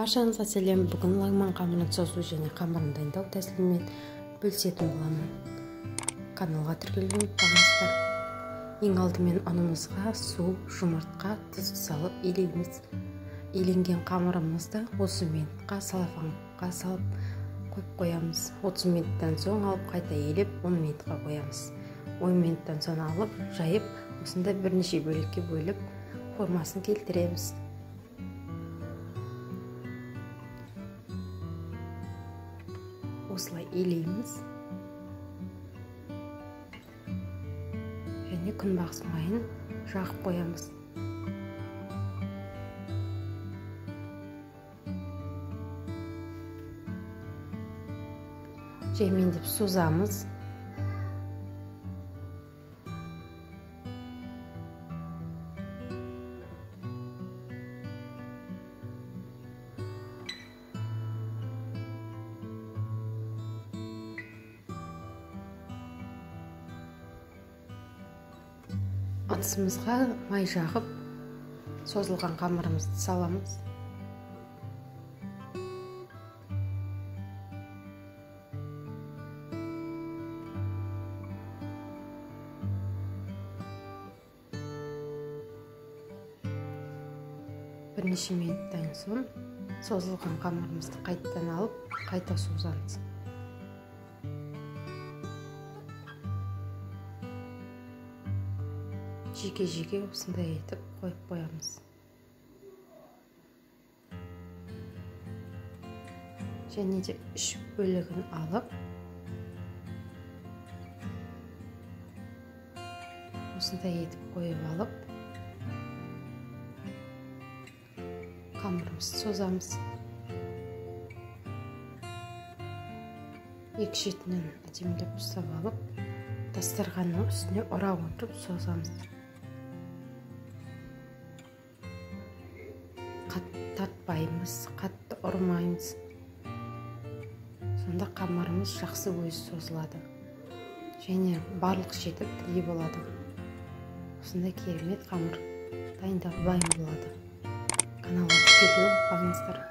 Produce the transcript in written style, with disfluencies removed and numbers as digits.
Баршаңызға сәлем. Бүгін лагман қамырын созу және қамырын дайындау тәсілімен бөлісетін боламын. Каналға тіркелуді ұмытпаңыздар. Ең алдымен ұнымызға су, жұмыртқа, тұз салып илейміз. Иленген қамырымызды 30 минутқа салафанға салып қойып қоямыз. 30 минуттан соң алып қайта елеп 10 минутқа қоямыз. 10 минуттан соң алып жайып, осында бірнеше бөлікке бөліп формасын келтіреміз. Осылай илейміз. Және күнбағыс майын жағып қоямыз. Жаймендеп созамыз. Ыдысымызға май жағып, созылған қамырымызды саламыз. Бірнеше минуттан соң созылған қамырымызды қайтадан алып, қайта созамыз. Жеке-жеке осындай етіп қойып қоямыз. Және де үш бөлігін алып, осындай етіп қойып алып, қамырымызды созамыз. Екі шетінен әдемілеп ұстап алып, дастарханның үстіне ұра отырып созамыз. Қатты тартпаймыз, қатты ұрмаймыз. Сонда қамырымыз жақсы өзі созылады. Және барлық шеті бірдей болады. Осындай керемет қамыр дайындалып дайын болады. Каналға тіркелуді ұмытпаңыздар.